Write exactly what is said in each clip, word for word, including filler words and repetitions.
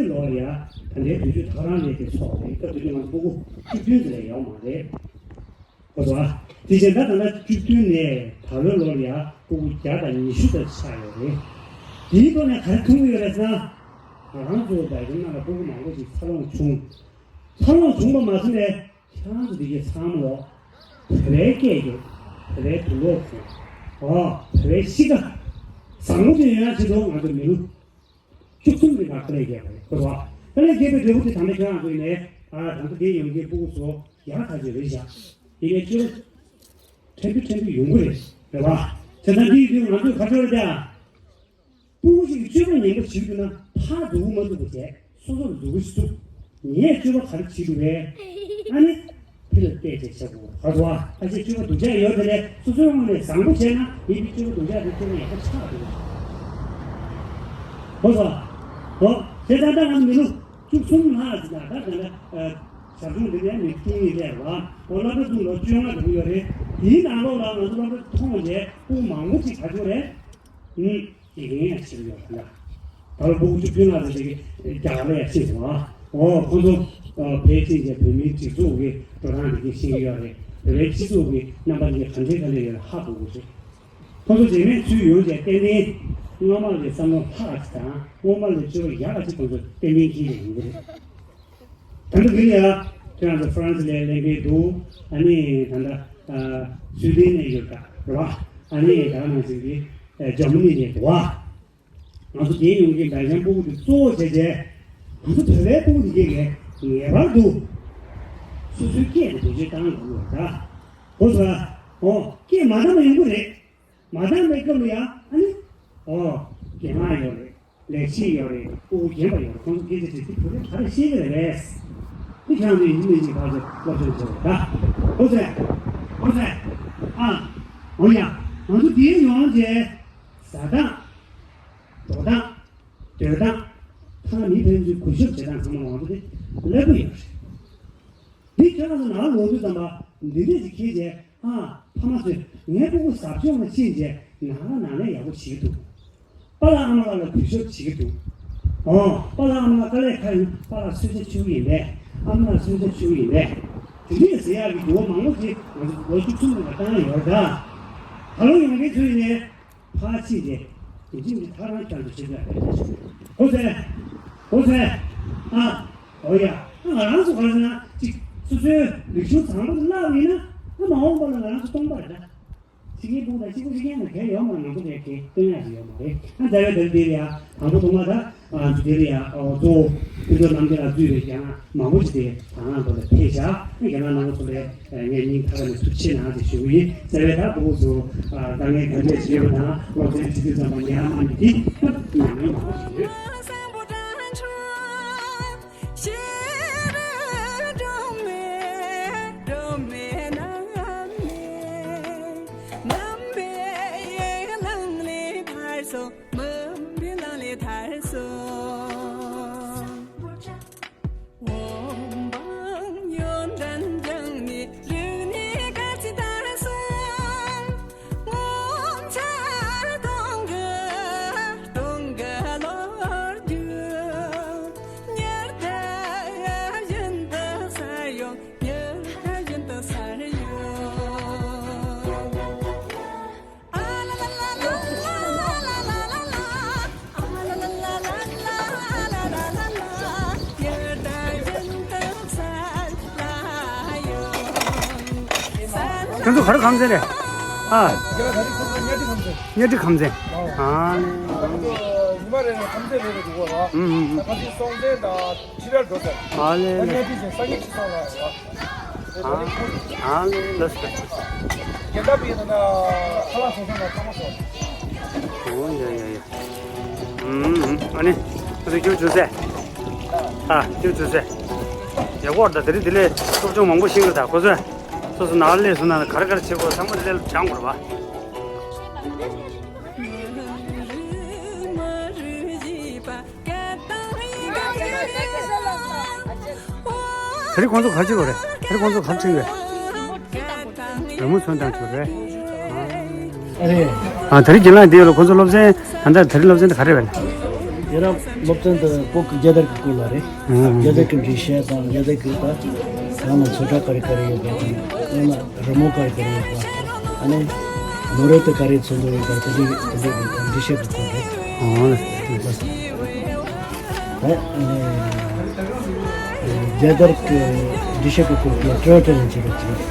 ལོ་ལ་ཡ་ད་ལྟའི་དུས་ཚོད་ད་རང་ལས་དེ་སོགས་རེད། སྐབས་དེ་དུས་ང་ཚོ་སྤུ་གུ་བཅུ་བདུན་ཙམ་ལས་ཡོད་མ་རེད། ཧོ་སོ། དེ་བཞིན་ད་ད་ལྟ་བཅུ་བདུན་ནས་ད་ལོའི་ལོ་ལ་ཡ་སྤུ་གུ་བརྒྱ་དང་ཉི་ཤུ་ཙམ་ཆགས་ཡོད་རེད། དེའི་ཐོག་ནས་ག་རེ་མཐོང་གི་ཡོད་རེད་ཟེར་ན། ང་རང་ཚོ་བོད་ནང་ལ་སྤུ་གུ་མང་པོ་ཞིག་འཚར་ལོངས་བྱུང་། འཚར་ལོངས་བྱུང་པ་མ་ཟད་ནས་ཁྱེད་རང་ཚོ་འདི་གའི་ཚང་མ་ལོ། བོད་པའི་སྐད་རྒྱུགས། བོད་པའི་དུག་ལོག་ཁོང་། ཨོ། བོད་པའི་གཤིས་ཀ་བཟང་པོ་དེ་ཡོད་ན་ཆེད་དུ་ང་ཚོ་མི་ལོ་བཅུ་གསུམ་རིང་ལ་དཀའ་ལས་བརྒྱབ་པ་རེད། ཁོ་ཚོ་དཀའ་ལས་བརྒྱབ་པའི་འབྲས་བུ་དེ་ད་ལྟ་ཁྱེད་རང་ཚོ་ཡིན་ནའི། ཨ། ད་ལྟ་དེ་ཡོང་མཁན་སྤུ་གུ་ཚོ་ཡག་ཐག་ཆོད་རེད་བཞག་ཡིན་ནའི་སྤྱོད་པ་ཕྲན་བུ་ཕྲན་བུ་ཡོང་གི་རེད། རེད་བ། བྱས་ཙང་དེའི་དུས་ང་ཚོས་ག་ཚོད་རེད་ད། སྤུ་གུ་ཞིག་གིས་སྤྱོད་པ་ངན་པ་བྱེད་འདུག་ན་ཕར་འཛུགས་མ་འཛུགས་པ་བྱས། སོ་སོར་འཛུགས་ཀྱི་འདུག་ངས་སྤྱོད་པ་ག་རེ་བྱེད་འདུག་པས། ཨ་ནི། ཕི་ལ་བལྟས་བྱས་བྱེད་དགོས། ཧ་གོ་བ། ཨ་ཅེ་སྤྱོད་པ་སྡུག་ཅག་ཡོད་དེ་ལས་སོ་སོའི་ངོས་ནས་བཟང་པོ་བྱས་ན་མི་དེ་སྤྱོད་པ་སྡུག་ཅག་དེ་སྤྱོད་པ་ཡག་པོ་ཆགས་འདུག་ཧོ་སོ། ཧོ། དེ་ད་ལྟ་ང་ཚོ་མི་ལོ་བཅུ་གསུམ་ལྷག་ཟིན་ན་ད་ད་ལྟ་ཞབས་དྲུང་འདི་ནས་མི་སྐྱེ་ངེས་རེད་བ། ཧོ། སློབ་གྲྭ་ཚུགས་ལོ་བཅོ་ལྔ་འགྲོ་གི་ཡོད་རེད། དེའི་ནང་ལོགས་ལ་ང་ཚོ་སློབ་གྲྭ་མཐོང་བྱས་སྤུ་མང་པོ་ཅིག་ག་ཚོད་རེད། ཨུམ། དགེ་རྒན་ཡང་བྱེད་ཀྱི་ཡོད་རེད་ལ། ད་ལོ་སྤུ་གུ་བཅུ་བདུན་ལྷག་ཙམ་ཞིག་གིས་རྒྱ་གར་ལ་ཡང་ཕྱིན་སོང་ཨ། ཨོ། ཁོང་ཚོ་ཕལ་ཆེར་གྱིས་བོད་མིའི་སྒྲིག་འཛུགས་ཀྱི་འགྲོ་སྟངས་འདི་གས་ཤེས་ཀྱི་ཡོད་རེད། བོད་པའི་སྤྱི་ཚོགས་ཀྱི་རྣམ་པ་འདི་གས་ག་འདྲའི་ག་འདྲ་ཡོད་རེད་ཧ་གོ་གི་རེད། ཁོང་ཚོ་རྗེས་མའི་ཚུར་ཡོང་བྱས་ཏན་ཏན་སྔོན་མ་ལས་བསམ་བློ་ལྷག་ཅིག་དང་སྔོན་མ་ལས་སྤྱོད་པ་ཡག་ཅིག་ཁོང་ཚོ་ཏན་ཏན་འཁྱེར་བྱས་ཡོང་གི་རེད། ད་ལྟ་འདི་ལ་ཡ་ཁྱེད་རང་ཚོ་ཧྥ་རན་སི་ལ་ལེན་གྱི་འདུག་ཨ་ནི་ད་ལྟ་ཨ་སུའི་ཏན་ནས་ཡོད་ཀྱག་རེད་བ། ཨ་ནི་ད་ནང་བཞིན་གྱི་ཨ་འཇར་མ་ནི་ནས་འདུག་བ། ང་ཚོ་རྒྱལ་ཡོང་གི་འབའ་ཅང་སྤུ་གུ་དེ་གཙོ་བོ་བྱས་བྱས། ང་ཚོ་བོད་པའི་སྤུ་གུ་དེ་གས་ངེས་པར་དུ་སོ་སོའི་སྐད་དེ་བེད་སྤྱོད་བཏང་དགོས་པ་འདྲ། ཧོ་སོ། ཨོ། སྐད་མ་བཏང་ན་ཡོང་གི་རེད། མ་བཏང་པའི་སྐབས་ལ་ཡ་ཨ་ནི། ཨོ། རྒན་ལགས་ཡོད་རེད། ལས་བྱེད་ཡོད་རེད། སྤུ་གུ་རྒན་པ་ཡོད་རེད། ཁོང་ཚོ་སྐད་ཆ་དྲིས་དུས་བོད་སྐད་ག་རེ་བཤད་ཀྱི་རེད་པས། དེ་ཁྱེད་རང་ཚོ་ཡིན་གཅིག་མིན་གཅིག་ཕར་ཚུར་སློབ་སྦྱོང་བྱེད་དགོས་ད། ཨོ་ཙེ། ཨོ་ཙེ། ཨ། འོ་ཡ། ང་ཚོ་འདིར་ཡོང་རྗེས། ཟ་སྟངས། འགྲོ་སྟངས། སྡོད་སྟངས། ཐ་ན་མི་ཕན་ཚུན་གུས་ཞབས་བྱེད་སྟངས་ཚང་མ་ང་ཚོ་དེ་ལབ་ཀྱི་ཡོད་རེད། འདི་ཁྱོད་རང་ཚོ་ནང་ལོག་དུས་ཙམ་པ་འདི་འདྲས་ཅིག་ཁྱེར་བྱས། ཨ། ཕ་མ་ཚོས་ངའི་སྤུ་གུ་ཟབ་སྦྱོང་ལ་ཕྱིན་བྱས་ནང་ལ་ནང་ལས་ཡག་པོ་བྱེད་ཀྱི་འདུག་པཱ་ལགས་ཨ་མ་ལགས་ལ་གུས་ཞབས་བྱེད་ཀྱི་འདུག་ཨོ། པཱ་ལགས་ཨ་མ་ལགས་དཀའ་ལས་ཁག་ཡིན། པཱ་ལགས་གསོལ་ཇ་མཆོད་ཀྱི་ཡིན་པས། ཨ་མ་ལགས་གསོལ་ཇ་མཆོད་ཀྱི་ཡིན་པས། དེ་འདྲས་ཟེར་ཡག་གི་འགྱུར་བ་མང་པོ་ཞིག་ང་ཚོ་ལོ་བཅུ་གསུམ་ལ་བཏང་ཡོད་ད། ད་ལོ་ཡོང་མཁན་ཚོ་ཡིན་ནའི། ཕར་ཕྱིན་ཏེ། དེ་ཕྱིན་ཏེ་ཐག་རང་རྐྱང་དུ་བྱེད་དགོས་པའི་ཆེད། ཧོ་ཚེ། ཧོ་ཚེ། ཨ། ཨོ་ཡ། ང་རང་ཚོ་ག་རེ་ཟེར་ན་ཅིག་སོ་སོའི་རིག་གཞུང་བཟང་པོ་དེ་བརླག་ཡིན་ན། ཨ། མ་འོངས་པ་ལ་ང་རང་ཚོ་སྟོང་པ་རེད་ད། ཕྱི་རྒྱལ་སྤུན་ཟླ་གཅིག་པུ་གཅིག་རྐྱང་ལ་གལ་ཡོད་མ་རེད། ང་ཚོ་ལས་གལ་སྟོན་ཡག་ཞིག་ཡོད་མ་རེད། ཨ། རྩ་བའི་དོན་དེ་ལ་ཡ་དང་པོ་ཐོག་མ་ད། ང་ཚོ་དེ་ལ་ཡ་ཨོ་གཙོ་བོ་ཕུན་ཚོགས་རྣམ་རྒྱལ་ལགས་གཙོས་པའི་རྒན་ལགས་མང་པོ་ཞིག་དེ་དང་ང་ཚོ་ལ་ཕེབས་བཞག་རྒན་ལགས་རྣམ་པ་ཚོ་ལ། ངས་སྙིང་ཐག་པ་ནས་ཐུགས་རྗེ་གནང་ཞེས་ཞུ་གི་ཡིན། རྩ་བའི་ད་སྤུ་གུ་ཚོ་དཀའ་ངལ་ག་འདྲས་ཤེས་པ་དང་སློབ་ཚན་ཁྲིད་དུས་ཙམ་པ་ཉམས་མྱོང་འདི་སྐབས་ཉམས་མྱོང་མང་པོ་ཞིག་ཡོད། ཁྱོད་ཚོ་ག་རེ་ཁམས་ཚན་རེད། ཨ། གཉའ་ཁྲི་ཁམས་ཚན། ཨ། ཨུམ་ཨུམ་ཨུམ། ཁྲི་རལ་འགྲོ་ཚར། ཨ་ལེ་ལེ། ཨ་ལེ་ལེ། ཨོ་ཡ་ཡ་ཡ། ཨུམ་ཨུམ། ཨ་ནི། ཁོ་ཚོ་ཁྱོད་བྱུང་ཟེ། ཨ། ཁྱོད་བྱུང་ཟེ། ཡག་པོ་རེད་ད། དེ་རིང་དེ་ལས་སློབ་སྦྱོང་མང་པོ་ཤེས་ཀྱི་རེད་ད། ཁོ་ཚོས་སོ་སོ་ནང་ལ་སླེབས་སོང་ན་ག་རེ་ག་རེ་བྱེད་དགོས་ཚང་མ་དེ་ལས་སྦྱང་དགོས་རེད་པ། དེ་རིང་ཁོང་ཚོ་ག་རེ་བྱེད་དགོས་རེད། དེ་རིང་ཁོང་ཚོ་ག་རེ་བྱེད་དགོས་རེད། རི་མོ་ཚོན་བཏང་བྱུང་རེད། ཨ་རེད། ཨ། དེ་རིང་རྒན་ལགས་འདི་ཡོད་ལ། ཁོང་ཚོ་སློབ་ཚན་ད་ལྟ་དེ་རིང་སློབ་ཚན་དེ་ག་རེ་རེད། ཡ་རབས་སློབ་ཚན་དུ་བོད་ཀྱི་རྒྱལ་དར་གྱི་སྐོར་ལ་རེད། ཨང་། རྒྱལ་དར་གྱི་འགྲེལ་བཤད་དང་རྒྱལ་དར་གྱི་ད་ཡང་ན་ཚོན་ཁྲ་ག་རེ་ག་རེ་ཡོད་པ་དང་ཡང་ན་རི་མོ་ག་རེ་ག་རེ་ཡོད་པ། ཨ་ནི་ནོར་འཁྲུལ་དེ་ག་རེ་མཚོན་དགོས་ཡོད་པ་དེ་འདྲའི་དེ་འདྲའི་གི་འགྲེལ་བཤད་ཀྱི་སྐོར་རེད། ཨང་ལགས། ད་ཨ་ནི་རྒྱལ་དར་གྱི་འགྲེལ་བཤད་ཀྱི་སྐོར་གྱི་དྲི་བ་དྲིས་ལན་བྱེད་པ་ཅིག་གལ་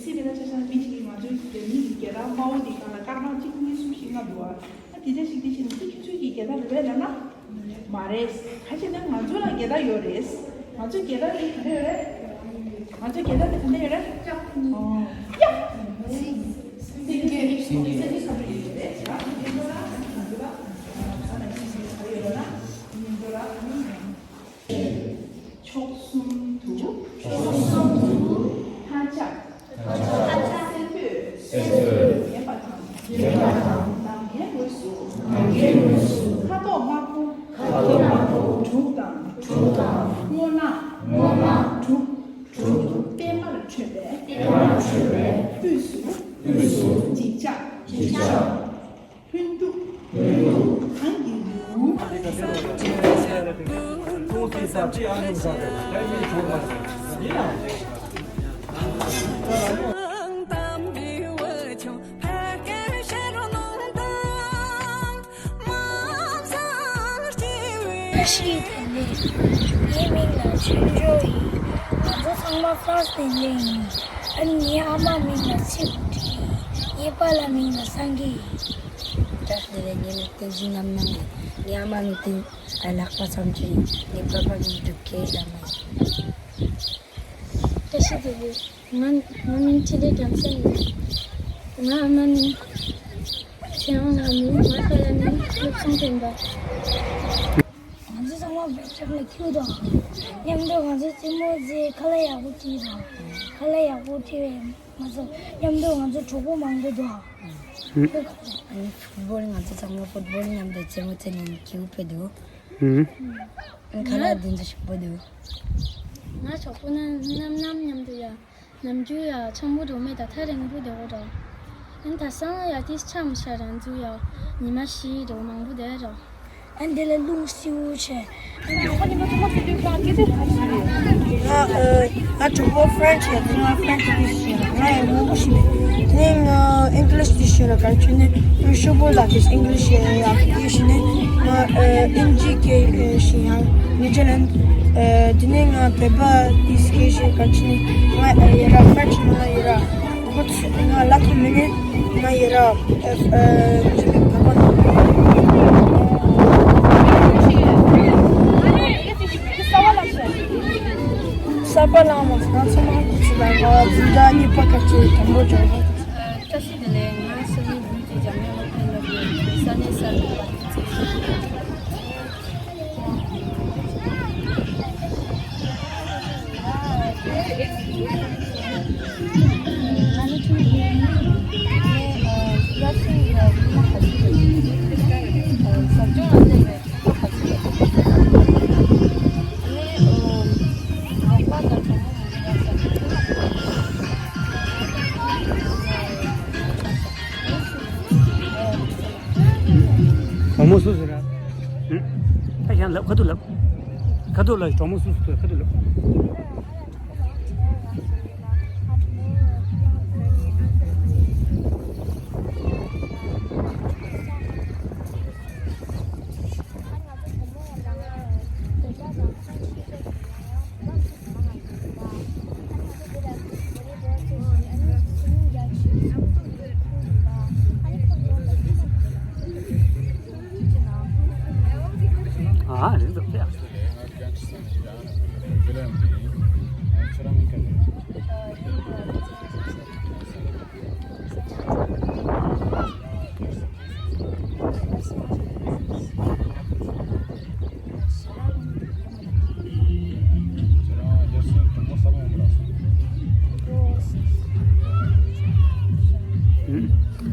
སྲིད་དེ་འདྲ་ཆ་བཞག་ན་མི་གཅིག་གིས་ང་ཚོའི་རྒྱ་མི་གི་རྒྱལ་དར་དམར་པོ་འདི་སྒང་ལ་སྐར་མ་གཅིག་གཉིས་གསུམ་བཞི་ལྔ་འདུག་ཨ། ད་དེ་འདྲ་ཞིག་འདི་བྱས་ན་ཁྱེད་ཚོའི་གི་རྒྱལ་དར་རེད་ལབ་ན་མ་རེད། ག་ཅི་ན་ང་ཚོ་ལ་རྒྱལ་དར་ཡོད་རེད། ང་ཚོའི་རྒྱལ་དར་འདི་ག་རེ་རེད། ང་ཚོའི་རྒྱལ་དར་འདི་ག་འདྲ་ཡོད་རེད། ཨོ། ཡ། སེང་གེ། སེང་གེ། སེང་གེ་ག་རེ་ཡོད་རེད། ང་ཚོ་ལ་ག་རེ་ཡོད་རེད་ན། ཕྱོགས་གསུམ་དུ། ཕྱོགས་གསུམ་དུ། ལྷ་ལྕགས། ལྷ་ལྕགས། སེར་པོས། སེར་པོས། བརྒྱན་པ་དང་། བརྒྱན་པ་དང་། ནམ་མཁའི་ངོས་སུ། ནམ་མཁའི་ངོས་སུ། ཁ་དོག་དམར་པོ། ཁ་དོག་དམར་པོ། དྲུག་དང་། དྲུག་དང་། སྔོ་ནག་སྔོ་ནག་དྲུག་དྲུག་པད་མར་འཕྲོས་པའི། པད་མར་འཕྲོས་པའི། དབུས་སུ། དབུས་སུ། འཇིགས་ཆགས། འཇིགས་ཆགས། ལྷུན་སྟུག་ལྷུན་སྟུག་གང་གི་ལུང་། བཀྲ་ཤིས་བདེ་ལེགས། ངའི་མིང་ལ་ཆོས་འབྱོར་ཡིན། ང་ཚོ་ཚང་མ་ཧྥ་རན་སི་ནས་སླེབས་ཡིན། ཨ་ནི་ངའི་ཨ་མ་མིང་ལ་ཚེ་དབང་འཕྲིན་ཡིན། ངའི་པཱ་ལགས་མིང་ལ་སངས་རྒྱས་ཡིན། བཀྲ་ཤིས་བདེ་ལེགས། ངའི་མིང་བསྟན་འཛིན་རྣམ་སྣང་ཡིན། ངའི་ཨ་མ་མིང་བསྟན། ཨ། ལགས་པ་བསམ་གྲུབ་ཡིན། ངའི་བོད་པ་མིང་འབྲུག་རྒྱལ་བླ་མ་ཡིན། བཀྲ་ཤིས་བདེ་ལེགས། ང་ང་མིང་འཕྲིན་ལས་རྒྱལ་མཚན་ཡིན། ང་ཨ་མ་མིང་ཚེ་དབང་ལྷ་མོ། ང་ཁ་ལ་མིང་བློ་བཟང་བསྟན་པ། ང་ཚོ་ཚང་མ་བེད་སྤྱོད་ལ་ཁྱུག་དང་། མཉམ་དུ་ང་ཚོ་རྩེད་མོ་རྩེ། ཁ་ལག་ཡག་པོ་སྤྲད་དང་། ཁ་ལག་ཡག་པོ་སྤྲད་པས་ང་ཚོ་མཉམ་དུ་ང་ཚོ་གྲོགས་པོ་མང་པོ་འདུག་ཨ་ནི་ཕུཊ་བོལ། ང་ཚོ་ཚང་མ་ཕུཊ་བོལ་མཉམ་དུ་རྩེད་མོ་རྩེ་ནས་ཁྱུག་ཕེབས་འདུག་ཨ་ཁ་ལག་འདི་ཚོ་ཞིམ་པོ་འདུག་ང་གྲོགས་པོ་རྣམ་རྣམ་མཉམ་དུ་ཡ། ནམ་རྒྱུན་ཡ་འཆམ་པོ་འགྲོ་མེད་ད་ཐག་རིང་པོ་བསྡད་དགོས་ར། ཨན་ད་སང་ཡ་དེ་འཆམ་ཤ་རང་ཚུ་ཡ་ཉི་མ་བཞི་འགྲོ་མང་པོ་བསྡད་ར། ཨན་དེ་ལ་རླུང་བསིལ་བོ་བྱས། ང་ཨ་ང་གྲོགས་པོ་ཧྥ་རན་སི་ཡ། ང་ཧྥ་རན་སི་ཤེས་ར། ང་ཡ་མང་པོ་ཤེས་མེད། དེ་ནས་ང་ཨིང་ལིཤ་དེ་ཤེས་ར། ག་ཁྱོད་ནས་ཤོག་བུ་ལ་དེ་ཨིང་ལིཤ་ཡ་ཡ་དེ་ཤེས་ནས་ང་ཨིན་ཇི་སྐད་ཤེས་ཡ། ནིའུ་ཛི་ལན། དེ་ནས་ང་བོད་པ་དེ་སྐད་ཤེས། ག་ཁྱོད་ནས་ང་ཡ་ར་ཧྥ་རན་སི་ནང་ཡ་ར། ཁོ་ཚོ་ང་ལ་ཐོ་མི་ནས་ང་ཡ་ར། གསར་པ་ལངས་མ་སོང་། ང་ཚོ་མ་ཁུ་ཚུར་ལ་ང་བུ་ད་གཉིས་པ་ག་ཚོད་དང་པོ་འཇོག་པ། བཀྲ་ཤིས་བདེ་ལེགས། ང་སུ་ནི་བུ་ཚོའི་འཇམ་དབྱངས་སློབ་གྲྭའི་སློབ་ཕྲུག་ཡིན། ས་གནས་གསར་པ་ཚེ་རིང་། གྲོགས་མོ་སུ་ཟེར་ར། ད་ཡང་ལབ། ཁ་ཐུག་ལབ། ཁ་ཐུག་ལབ། གྲོགས་མོ་སུ་ཟེར། ཁ་ཐུག་ལབ། ཨ་རིག་འདུག་ཡ།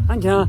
ཨ་ཅག་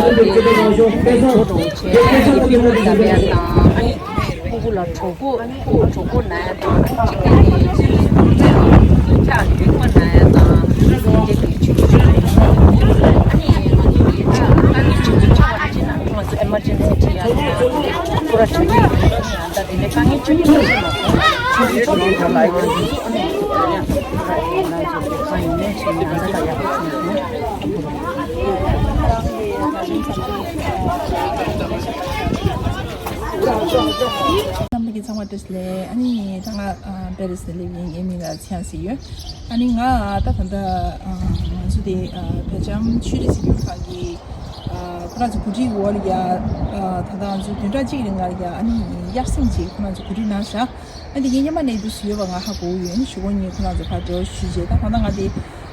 ཨ་ནི་ཕྲུ་གུ་ལ་གྲོད་ཁོག་གྲོད་ཁོག་ན་ཡ་དང་། ཕྲུ་གུ་ལ་གྲོད་ཁོག་ན་ཡ་དང་། ཅིག་གིས་ཕྱག་ལུས་པོ་ན་ཡ་དང་། དེ་འདྲའི་ཆུ་ཆུ་ཆུ་ཨ་ནི་ང་ཚོ་ཡི་ད་དཀའ་ངལ་ཆུང་ཆུང་ཆགས་པ་ཅིག་ན་ང་ཚོ་ཨེ་མར་ཇེན་སི་ཁྲིད་ཡ་དང་། ཁོ་ར་ཁྲིད་ཡ་ད་དེ་འདྲའི་དཀའ་ངལ་ཆུང་ཆུང་ཆགས་ན་ཆུང་ཆུང་ཆུང་ཆུང་ལ་ཡོད་ཁ་ཡིན་ནས་ཆེ་ནས་ང་ཚོ་ད་ཡག་པོ་ཆགས་ཡོད། རྣམ་པ་གི་ཚང་མ་བཀྲ་ཤིས་བདེ་ལེགས། ཨ་ནི་ད་ང་ཨ་པེ་རི་སི་ནས་སླེབས་ཡིན། ངའི་མིང་ལ་ཚེ་དབྱངས་ཟེར་ཡོད། ཨ་ནི་ང་ད་ད་ལྟ་ཨ་ང་ཚོ་དེ་ཨ་བོད་ལྗོངས་ཆོས་རིག་འཛིན་སྐྱོང་ཁང་གི་ཨ་ཁོ་རང་ཚོ་གོ་སྒྲིག་འོག་ལ་ཡ། ཨ་ད་ལྟ་ང་ཚོ་བདུན་ཕྲག་གཅིག་རིང་ལ་ཡ་ཨ་ནི་དབྱར་གསེང་ཅིག་ཁོ་རང་ཚོ་གོ་སྒྲིག་གནང་བཞག་ཨ་འདི་ངའི་སྔོན་མ་ནས་འདུག་སེ་ཡོད་པ་ང་ཧ་གོ་ཡོད། ཨ་ནི་གཞུག་གུ་ངས་ཁོ་རང་ཚོ་ཕར་འབྲེལ་བ་ཞུས་རྗེས། ད་ད་ལྟ་ང་དེ་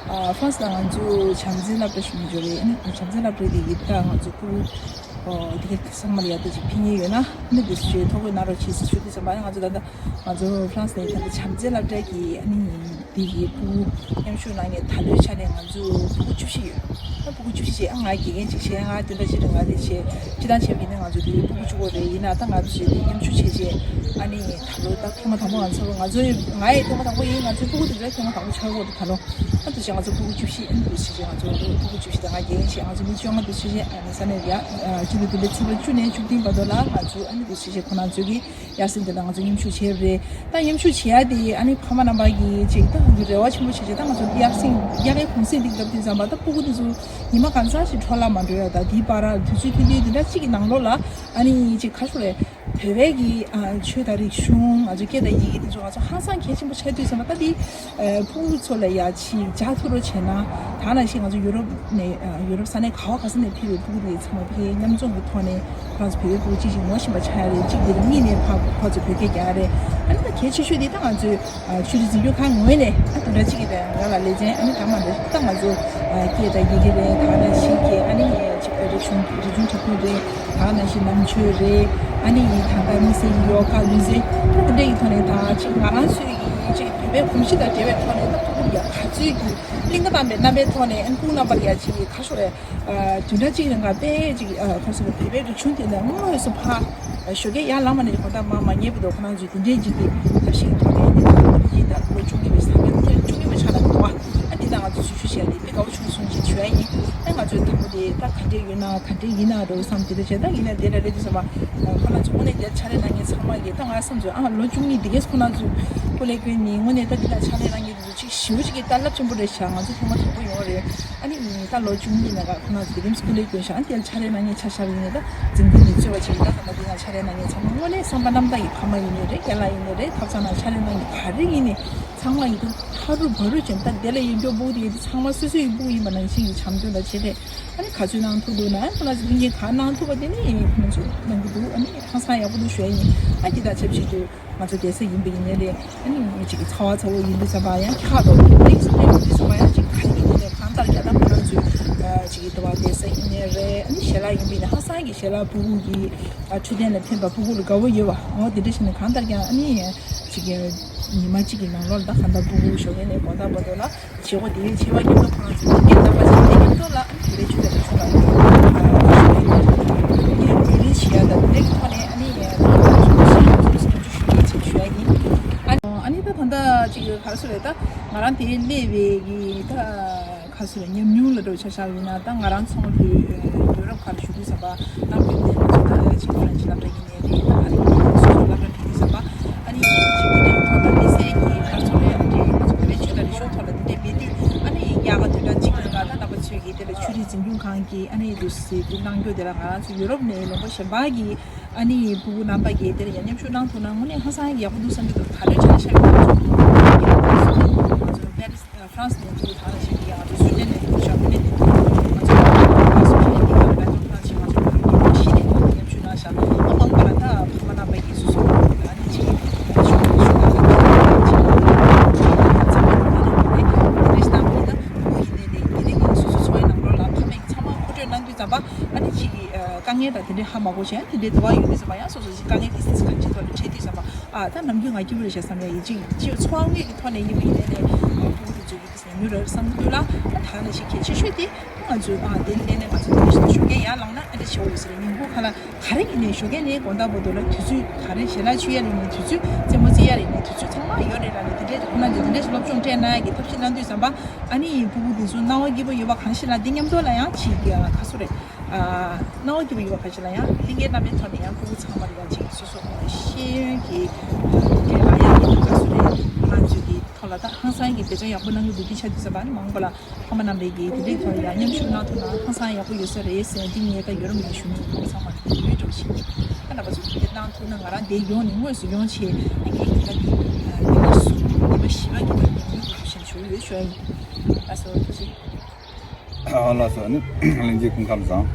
ཨ་ཧྥ་རན་སི་ལ་ང་ཚོ་བྱམས་བརྩེའི་སློབ་གྲྭ་ཞུ་མི་འཇོག་རེད། ཨ་ནི་བྱམས་བརྩེའི་སློབ་གྲྭ་དེ་ཡིན་ད་ང་ཚོ་ཕྲུ་གུ་ཨོ་དེ་ག་ཚང་མ་ལ་ཡ་ད་ཅིག་ཕན་ངེས་ཡོད་ན་ཨ་ནི་འདུག་སེ་ཐོ་འགོད་གནང་རོགས་བྱེད་ཟེར་ཞུ་དུས་ཙམ་པ། ང་ཚོ་ད་ལྟ་ང་ཚོ་ཧྥ་རན་སི་ནས་ད་ལྟ་བྱམས་བརྩེའི་སློབ་གྲྭ་གི་ཨ་ནི་དེ་གི་ཕྲུ་གུ་མཉམ་ཞུགས་གནང་མཁན་ད་ལོའི་ཆ་ནས་ང་ཚོ་ཕྲུ་གུ་བཅུ་བཞི་ཡོད། ད་ཕྲུ་གུ་བཅུ་བཞི་ཨ་ང་དགེ་རྒན་ཅིག་བྱས། ང་བདུན་ཕྲག་གཅིག་རིང་ང་དེ་བྱས་ཁྲིད་སྟངས་བྱས་པ་ཡིན་ན་ང་ཚོ་དེ་ཕྲུ་གུ་བཅུ་དགུ་རེད། ཡིན་ན་ད་ང་ཚོ་བྱས་དེ་མཉམ་ཞུགས་བྱས་རྗེས་ཨ་ནི་ད་ལོ་ད་ཐེངས་མ་དང་པོ་ང་ཚོ་ང་ཚོ་ང་ཡི་ཐེངས་མ་དང་པོ་ཡིན། ང་ཚོའི་ཕྲུ་གུ་དེ་ཚོའི་ཐེངས་མ་དང་པོ་ཆགས་ཡོད་རེད་ད་ལོ། ཨ་འདུག་སེ་ང་ཚོ་ཕྲུ་གུ་བཅུ་བཞི་ཨ་ནི་འདུག་སེ་བྱས་ང་ཚོ་ཕྲུ་གུ་བཅུ་བཞི་དང་ང་དགེ་རྒན་བྱས་ང་ཚོ་མི་བཅོ་ལྔ་འདུག་སེ་བྱས། ཨ་ནི་ས་གནས་ཡ་ཨ་སྤྱི་ལོ་བདུན་པའི་ཚེས་པ་བཅུ་ནས་བཅུ་བདུན་བར་དུ་ལ་ང་ཚོ་ཨ་ནི་འདུག་སེ་བྱས་ཁོ་རང་ཚོ་གི་དབྱར་གསེང་དེ་ལ་ང་ཚོ་མཉམ་ཞུགས་བྱས་པ་རེད། ད་མཉམ་ཞུགས་བྱེད་ཡ་དེ་ཨ་ནི་ཕ་མ་རྣམ་པ་གིས་ཅིག་ད་ང་ཚོ་རེ་བ་ཆེན་པོ་བྱས་བྱས། ད་ང་ཚོ་དབྱར་གསེང་དབྱར་ཁའི་གུང་གསེང་དེ་སྐབས་དུས་ཙམ་པ་ད་ཕྲུ་གུ་དེ་ཚོ་ཉི་མ་གང་ཚང་ཞིག་འཕྲོ་བརླག་མ་འགྲོ་ཡ། ད་དེའི་བར་དུས་ཚོད་ཐུང་ཐུང་དེ་འདྲ་གཅིག་གི་ནང་ལོགས་ལ་ཨ་ནི་ཅིག་ག་རེ་ཞུ་དགོས་རེད། བོད་པའི་གི་ཨ་ཆོས་དང་རིག་གཞུང་ང་ཚོ་སྐད་དང་ཡི་གེ་དེ་ཚོ་ང་ཚོ་ཧང་སང་གལ་ཆེན་པོ་ཆགས་དུས་ཙམ་པ། ད་དེ་ཨ་ཕྲུ་གུ་ཚོ་ལ་ཡ་ཅིག་ལྗགས་ཐུབ་རོགས་བྱས་ན། ད་ནང་བཞིན་ང་ཚོ་ཡུ་རོབ་ནས་ཨ་ཡུ་རོབ་ས་གནས་ག་བ་ག་ས་ནས་ཕེབས་པའི་ཕྲུ་གུ་དེ་ཚང་མ་ཕ་གིའི་མཉམ་འཛོམས་ཀྱི་ཐོག་ནས་ཁོ་རང་ཚོ་བོད་པའི་ཕྲུ་གུ་གཅིག་གཅིག་ངོ་ཤེས་པ་ཆགས་ཡ་རེད། གཅིག་དེ་རེད། གཉིས་ནས་ཕ་ཁོ་ཚོ་བོད་སྐད་རྒྱག་ཡ་རེད། ཨ་ནི་ད་གལ་ཆེ་ཤོས་དེ་ད་ང་ཚོའི་ཨ་ཆོས་རིག་འཛིན་སྐྱོང་ཁང་ངོས་ནས་ཨ་དེ་འདྲ་གཅིག་གི་ད་ང་ལ་ལེ་ཚན་ཨ་ནི་ད་མ་འདྲ་ད་ང་ཚོ་ཨ་སྐད་དང་ཡི་གེ་རེད། ད་ག་ནང་བཞིན་གྱི་ཨ་ནི་ཅིག་རིག་གཞུང་རིག་གཞུང་འཁྲབ་སྟོན་རེད། ད་ག་ནང་བཞིན་ནང་ཆོས་རེད། ཨ་ནི་ད་ལྟ་དམིགས་བསལ་གྱི་ཡོ་ག་ལུས་རྩལ་ད་དེ་འདྲ་ཡི་ཐོག་ནས་ད་ཅིག་ང་རང་ཚོའི་གི་ཅིག་བོད་པའི་གོམས་གཤིས་དང་འབྲེལ་བའི་ཐོག་ནས་ད་ཕྲུ་གུ་ཡ་ག་ཚོད་ཀྱི་གླིང་ག་བསྡམས་པའི་རྣམ་པའི་ཐོག་ནས་ཨ་ནི་ཕྲུ་གུ་རྣམ་པར་ཡ་ཅིག་ག་ཤོ་རེད། བདུན་ཕྲག་གཅིག་རིང་ལ་དཔེ་ཅིག་ཁོ་ཚོ་བོད་པའི་རིག་གཞུང་དེ་ལ་དངོས་སུ་ཕར་ཞོགས་ཀས་ཡར་ལངས་པ་ནས་གོ་ད་མ་མ་ཉལ་བའི་ཐོག་ཁོ་རང་ཚོས་དེ་འདྲའི་ཅིག་གི་ཐབས་ཤེས་ཐོག་ནས་ཡིན་ད་ལོ་བཅུ་གཉིས་པའི་ས་གནས་ཐེར་བཅུ་གཉིས་པའི་ཆ་ལ་འདུག་བ། ཨ་དེ་ད་ང་ཚོ་ཞུ་ཞུ་བྱས་ཏེ་དཔེ་དགའ་བོ་བྱུང་སོང་ཅེས་བྱས་ཡིན། ཨ་ང་ཚོའི་དང་པོ་དེ་ད་ག་འདྲས་ཡོད་ན་ག་འདྲས་ཡིན་ན་འགྲོ་བསམ་དེ་འདྲ་བྱས། ད་ཡིན་ན་དེ་ལ་རེད་དུ་བསམ་པ་ཁོ་རང་ཚོ་དངོས་གནས་དེར་ཕྱག་ལས་གནང་མཁན་ཚང་མ་གིས་ད་ང་བསམ་ཚོད་ཨ་ལོ་བཅུ་གཉིས་དེ་གས་ཁོ་རང་ཚོས་སྐུ་ལས་བསྐྱོན་ནི་དངོས་གནས་ད་འདི་ལ་ཕྱག་ལས་གནང་མཁན་དེ་ཚོ་ཅིག་ཞེ་པོ་ཅིག་གི་ད་རླབས་ཆེན་པོ་རེད་ཤག་ང་ཚོ་ཐེངས་མ་དང་པོ་ཡོང་བ་རེད། ཨ་ནི་ད་ལོ་བཅུ་གཉིས་ནང་ལ་ཁོ་རང་ཚོ་དེ་རིང་སྐུ་ལས་བསྐྱོན་ཤག་ཨ་ནི་དེར་ཕྱག་ལས་གནང་མཁན་ཆ་བཞག་པ་ཡིན་ན་ད་འཛིན་སྐྱོང་མི་གཙོས་པ་ཅིག་ད་ད་ལྟ་འདི་ན་ཕྱག་ལས་གནང་མཁན་ཚང་མ་དངོས་གནས་བསམ་པ་རྣམ་དག་གི་ཕ་མ་ཡིན་ནའི་རེད། རྒན་ལགས་ཡིན་ནའི་རེད། ཐབ་ཚང་ནང་ཕྱག་ལས་གནང་མཁན་ག་རེ་ཡིན་ནའི་ཚང་མ་ཡིན་ད་ཕ་རུ་བ་རུ་ཅན་ད་དེ་ལ་ཡིན་སྐྱོ་སྤུ་གུ་དེ་ཡིན་ཚང་མ་སོ་སོ་ཡི་སྤུ་གུ་ཡིན་པ་ནང་བཞིན་གྱི་བྱམས་སྐྱོང་དང་བྱེད་ལས་ཨ་ནི་ག་ཚོད་གནང་ཐུབ་འདུག་ན་ཁོ་ན་ཚོ་ལྷན་རྒྱས་ག་གནང་ཐུབ་པ་དེ་ནི་ཁོ་ན་ཚོ་གནང་གི་འདུག་ཨ་ནི་ཧང་སང་ཡག་པོ་འདུག་ཞུ་ཡ་ཡིན། ཨ་དེ་དང་ཆབས་ཅིག་ཏུ། ང་ཚོ་བསྡད་ས་ཡིན་པ་ཡིན་ནའི་རེད། ཨ་ནི་ཅིག་གི་ཚ་བ་ཚ་བོ་ཡིན་དུས་ཙམ་པ་ཡང་འཁྱག་འགྲོ་གི་འདུག་ཨེག་སི་པི་རི་ཡན་སི་ཡིན་དུས་ཙམ་པ་ཡང་ཅིག་ག་རེ་ཡིན་ནའི་རེད། གང་ལྟར་ཡང་ད་ཁོ་རང་ཚོའི་ཅིག་གི་དུ་བ་བསྡད་ས་ཡིན་ནའི་རེད། ཨ་ནི་ཞལ་ལག་ཡིན་པ་ཡིན་ན་ཧང་སང་གི་ཞལ་ལག་ཕྲུ་གུ་གི་འཕྲོད་བསྟེན་ལ་ཕན་པ་ཕྲུ་གུ་ལ་དགའ་བོ་ཡོད་པ་འོ་དེ་འདྲ་ཞིག་ནས་གང་ལྟར་ཀྱང་ཨ་ནི་ཅིག་གི་ཉི་མ་གཅིག་གི་ནང་ལོགས་ལ་ད་གང་ལྟར་ཕྲུ་གུ་ཞོགས་ཀས་ནས་དགོང་དག་བར་དུ་ལ། བྱེད་སྒོ་དེ་བྱེད་པ་མཉམ་དུ་ཁོ་རང་ཚོ་དེ་གའི་རྣམ་པ་ཅན་དེ་མཉམ་དུ་ལ་ཨ་ནི་བོད་པའི་ཆོས་དང་རིག་གཞུང་ལ་ཨ་ནི་ཁ་ཡོད་ཞུ་ཡ་ཡིན། ཨ་ནི་ད་ད་ལྟ་ཅིག་ག་རེ་ཟེར་རེད། ད་ང་རང་དེ་སླེབས་པའི་གི་ད་ག་རེ་ཟེར་རེད། ཉམས་མྱོང་ལ་འགྲོ་ཆ་བཞག་ཡིན་ན་ད་ང་རང་ཚོང་ལུས་ཡུ་རོབ་ཁར་བཞུགས་དུས་ཙམ་པ་ནམ་རྒྱུན་ནས་ང་ཚོ་ད་ཅིག་ཧྥ་རན་སི་སློབ་གྲྭ་ཡིན། ནས་རེད། ད་ཨ་རི་སོ་སོ་སློབ་གྲྭ་ཕེབས་དུས་ཙམ་པ་ཨ་ནི་ཅིག་དེ་འདྲའི་ཐོག་ལ་དམིགས་བསལ་གྱི་ག་རེ་ཟེར་རེད། ཨ་ནི་ང་ཚོ་བོད་པའི་ཆོས་དང་རིག་གཞུང་ཐོག་ལ་དེ་འདྲའི་མེད་དུས་ཨ་ནི་དབྱར་ཁ་བདུན་ཕྲག་གཅིག་རིང་ལ་ད་རྣམ་པ་ཚོས་ཀྱིས་དེ་ལ་ཆོས་རིག་འཛིན་སྐྱོང་ཁང་གིས་ཨ་ནི་དུ་སི་དེ་གནང་རྒྱུ་དེ་ལ་ང་རང་ཚོ་ཡུ་རོབ་ནས་ལུང་པ་གཞན་པ་གི་ཨ་ནི་ཕྲུ་གུ་རྣམ་པ་གིས་དེ་ལ་ཡང་མཉམ་ཞུགས་གནང་ཐུབ་ན་དངོས་གནས་ཧང་སང་ཡག་པོ་འདུག་བསམ་གྱི་འདུག་ག་རེ་བྱས་ན་ཤ་བའི་ང་ཚོ་ང་ཚོ་པེ་རི་སི་ཧྥ་རན་སི་ནས་འདུག་ད་ལ་ཞིག་གིས་ང་ཚོ་སུའི་ཌེན་ནས་འདུག་ཇར་མ་ནི་ནས་འདུག་ང་ཚོ་ཧྥ་རན་སི་ནས་འདུག་ང་ཚོ་ཧྥ་རན་སི་ང་ཚོ་ཕྲུ་གུ་ཞིག་ནས་མཉམ་ཞུགས་གནང་ཤག་ཨ་མང་པོ་ལ་ད་ཕ་མ་རྣམ་པ་ཡིས་སོ་སོ་ཨ་ནི་ཅིག་ཞུ་ཞུ་ད་ལ་ཅིག་ཅིག་ཚང་མ་ད་ལ་ནས་དེ་འདྲ་ཞིག་བཏང་བ་ཡིན་ན། ཡིན་ནའི་ནི་སོ་སོ་ཚོ་ཡི་ནང་ལོགས་ལ་ཕ་མ་ཚང་མ་མཁོ་སྤྲོད་གནང་དུས་ཙམ་པ་ཨ་ནི་ཅིག་གི་དཀའ་ངལ་དང་དེ་འདྲའི་ཧ་མ་གོ་བྱས་དེ་འདྲའི་དུ་བ་ཡོད་དུས་ཙམ་པ་ཡང་སོ་སོ་ཅིག་དཀའ་ངལ་དེ་སེལ་གང་ཅིའི་ཐོག་ནས་འཕྲད་དུས་ཙམ་པ་ཨ་ད་ནམ་རྒྱུན་ང་སྐྱིད་པོ་རེད་ཤག་བསམ་ཡ་ཡིན། ཅིག་ཅིག་ཚོར་བ་དངོས་ཀྱི་ཐོག་ནས་ཡིན་པ་ཡིན་ནའི་ནི་ཕྲུ་གུ་དེ་ཚོ་གི་དེ་ཉམས་མྱོང་རེད་བསམ་གྱི་འདུག་ལ། ཨ་ད་ནི་ཞིག་གལ་ཆེ་ཤོས་དེ་ང་ཚོས་ཨ་དེ་ལས་ནས་ང་ཚོ་དེ་འདྲ་ཞིག་ཞོགས་ཀས་ཡར་ལངས་ན་ཨ་འདྲ་བྱེད་འོས་ཟེར་ཉིན་གུང་ཁ་ལ་ག་རེ་ཡིན་ནའི་ཞོགས་ཀས་ནས་དགོང་དག་བར་དུ་ལ་དུས་ཚོད་ག་རེ་ཞལ་ལག་མཆོད་ཡ་རེད་ནས་དུས་ཚོད་རྩེད་མོ་རྩེ་ཡ་རེད་ནས་དུས་ཚོད་ཚང་མ་ཡོད་རེད་ལ་ནས་དེ་འདྲའི་ཁོ་ན་འདི་དེ་འདྲའི་སློབ་སྦྱོང་སྤྲད་གནང་ཡ་གི་ཐབས་ཤེས་གནང་དུས་ཙམ་པ་ཨ་ནི་ཕྲུ་གུ་དེ་ཚོ་སྣང་བ་སྐྱིད་པོ་ཡོད་པ་གང་ཞིག་ལ་འདི་མཉམ་དུ་ལ་ཡང་ཅིག་ག་སུ་རེད། སྣང་བ་སྐྱིད་པོ་ཡོད་པ་གང་ཞིག་ལ་ཡང་ལྷན་རྒྱས་རྣམ་པའི་ཐོག་ནས་ཡང་ཕྲུ་གུ་ཚང་མ་ལ་ཡང་ཅིག་སོ་སོ་ཤེས་ཡོན་གྱི་དེ་ལ་ཡང་གི་ག་སུ་རེད། ཁོ་རང་ཚོའི་གི་ཐོག་ལ་ད་ཧང་སང་གི་བེད་སྤྱོད་ཡག་པོ་གནང་གི་འདུག་གི་ཆ་དུས་ཙམ་པ་ནི་མང་པོ་ལ་ཕ་མ་རྣམ་པས་ཀྱིས་དེ་འདྲའི་ཐོག་ལ་ཡང་མཉམ་ཞུགས་གནང་ཐུབ་ན་ཧང་སང་ཡག་པོ་ཡོད་ས་རེད་ཟེར། འདི་ངས་ད་ཡོད་རུང་ཡང་ཞུ་མི་ཐུབ། ཧང་སང་མ་འདུག་འགྲོ་བཞིན་འདུག་ད་ལྟ་བ་ཚོ་དེ་གནང་ཐུབ་ན་ང་རང་དེ་ཡོང་ནས་དངོས་སུ་ཡོང་བྱས་ངས་ཀྱི་ད་འདི་ཉི་མ་གསུམ་ཉི་མ་བཞི་པ་གི་ད་ཉིན་མོ་འདུག་བཞིན་ཞུ་ཡོད་ཞུ་ཡ་ཡིན། ལགས་སོ། ཐུགས་རྗེ་ཆེ། ཨ་ལགས་སོ། ཨ་ནི་ལྷན་རྒྱས་སྐུ་ཁམས་བཟང་།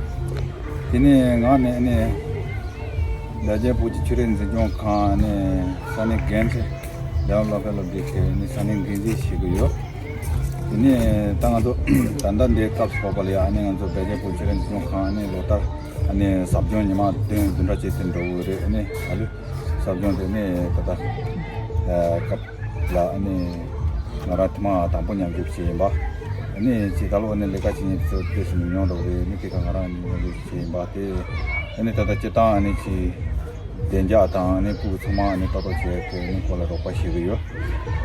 དེ་ནས་ང་ནི་ཨ་ནི་སྦེལ་ཇམ་བོད་ཀྱི་ཆོས་རིག་འཛིན་སྐྱོང་ཁང་ཨ་ནི་ས་གནས་འགན་འཁྲི་རྒྱལ་བ་བློ་དཔལ་སློབ་གྲྭའི་ཁེ་ཨ་ནི་ས་གནས་འགན་འཛིན་བྱེད་ཀྱི་ཡོད། དེ་ནས་ད་ང་ཚོ་ད་ལྟ་འདིའི་སྐབས་སུ་བབ་པ་ལ་ཡ་ཨ་ནི་ང་ཚོ་སྦེལ་ཇམ་བོད་ཀྱི་ཆོས་རིག་འཛིན་སྐྱོང་ཁང་ཨ་ནི་ལོ་ལྟར་ཨ་ནི་ཟབ་སྦྱོང་ཉི་མ་བདུན་བདུན་ཕྲག་གཅིག་དེ་འགྲོ་གི་རེད། ཨ་ནི་ད་ལོ་ཟབ་སྦྱོང་དེ་ནི་ད་ལྟ་སྐབས་ལ་ཨ་ནི་ང་རང་ཐེངས་མ་དང་པོ་མཉམ་ཞུགས་བྱས་ཡིན་པ། ཨ་ནི་ཇི་ལྟར་ཨ་ནི་ལས་ཀ་བྱེད་མཁན་ཚོ་དེ་སུ་མི་ཉུང་འགྲོ་གི་རེད། ཨ་ནི་དེ་ག་ང་རང་ཨ་ནི་མཉམ་ཞུགས་བྱས་ཡིན་པ་དེ། ཨ་ནི་ད་ལྟ་སྤྱིར་བཏང་ཨ་ནི་ཅི་བདེ་འཇགས་དང་ཨ་ནི་ཕྲུ་གུ་ཚང་མ་ཨ་ནི་ལྟ་རྟོག་བྱེད་དགོས་ཨ་ནི་སྐོར་ལ་རོགས་པ་བྱེད་ཀྱི་ཡོད།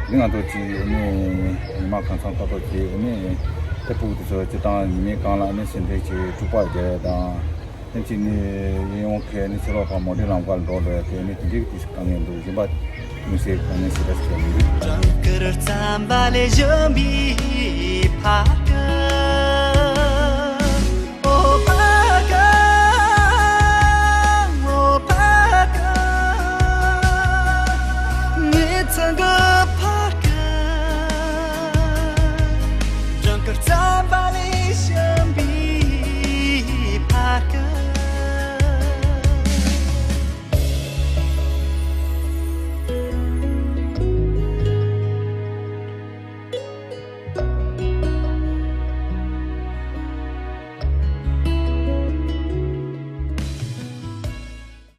ཨ་ནི་ང་ཚོ་ཅི་ཨ་ནི་ཉི་མ་གང་འཚམ་ལྟ་རྟོག་བྱེད། ཨ་ནི་དེ་ཕྲུ་གུ་དེ་ཚོ་སྤྱིར་བཏང་ཉི་མའི་སྒང་ལ་ཨ་ནི་སེམས་ཁྲལ་བྱེད་འཁྲུག་པ་རྒྱག་ཡ་དང་། ཨ་ནི་ཅི་ནི་ཡིན་ཡོང་ཁེ་ཨ་ནི་ཚེ་རོགས་ཕར་མོ་ཊའི་ལམ་ཁར་འགྲོ་འགྲོ་ཡ་ཁེ་ཨ་ནི་དེ་འདྲའི་དུས་སུ་དཀའ་ངལ་འདུག་གཞན་པ་མི་སེར་དཀའ་ངལ་སེ་ར་སེ་ར་མི་འདུག